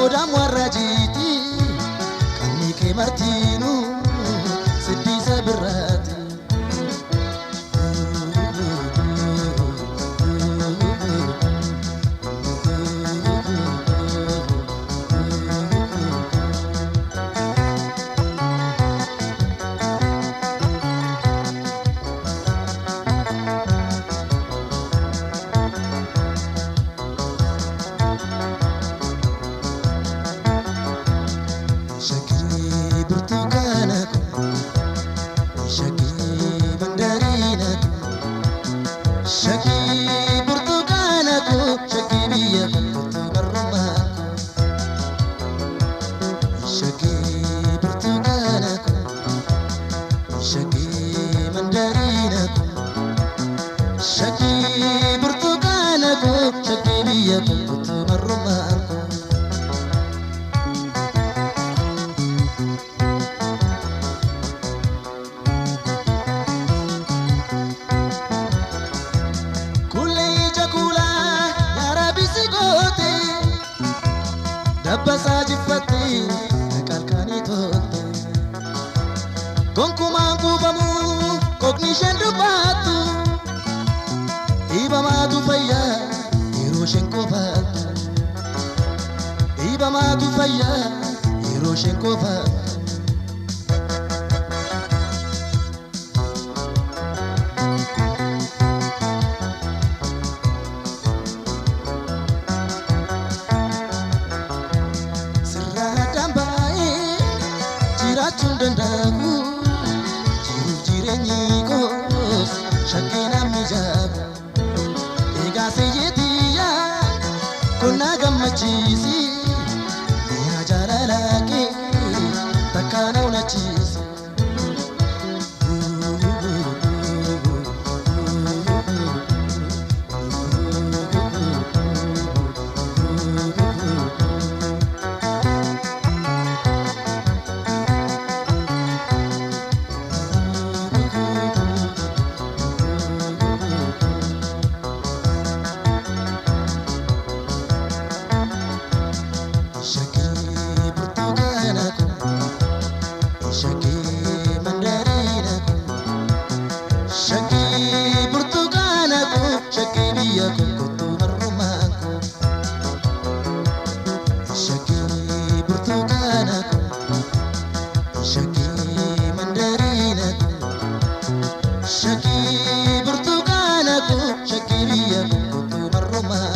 Hodaan warra jiiti qaamni kee martiinuu siddiisa birraati. Shaggii burtukaana shaggii mandariina shaggii burtukaana shaggii biyya kootu barrumaa shaggii burtukaana shaggii mandariina shaggii burtukaana shaggii biyya kootu barrumaa. Dabbasaa jiffattee qalqanii tolte gonkumaan kuufamuu kookni isheen dubbattu dhiibamaatu fayyaa yeroo isheen kofaltu dhiibamaatu fayyaa yeroo isheen kofaltu. Jiraachuun danda'u jiruuf jireenyi koos shakkii namni jaabu egaa seeyyeetiyyaa konnaa gammachiisi mi'a jaalalaa kee takka na hunachiisi. Shaggii burtukaana shaggii mandariina shaggii burtukaana shaggii biyya kootu barrumaa shaggii burtukaana shaggii mandariina shaggii burtukaana shaggii biyya kootu barrumaa.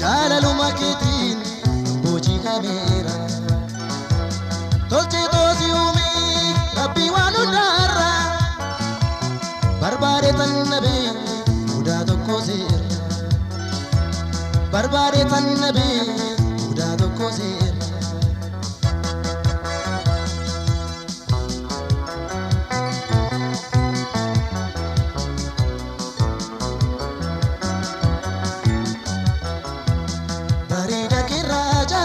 Jaalaluma keetiin booji'ameera. Tolchee toosii uumee rabbii waan hundaarra. Barbaade tan nabee mudaa tokko seera. Barbaade tan nabee mudaa tokko seera. Bareeda kiraaja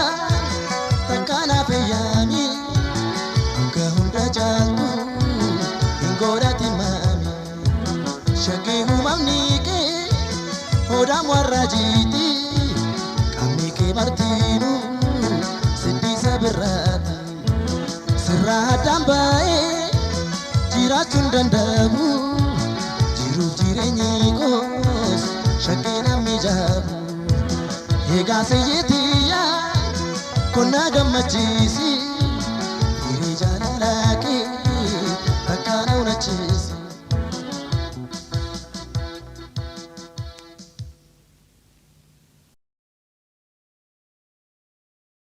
takkaanaaf eeyyaami akka hunda caaltu hin godhati maami shaggii uumamni kee hodhaan warra jiiti qaamni kee martiinuu siddiisa birraati sirraa addaan baay'ee jiraachuun danda'u jiruuf jireenyi koos shaggii namni jaabu. Egaa seeyyeetiyyaa konnaa gammachiisi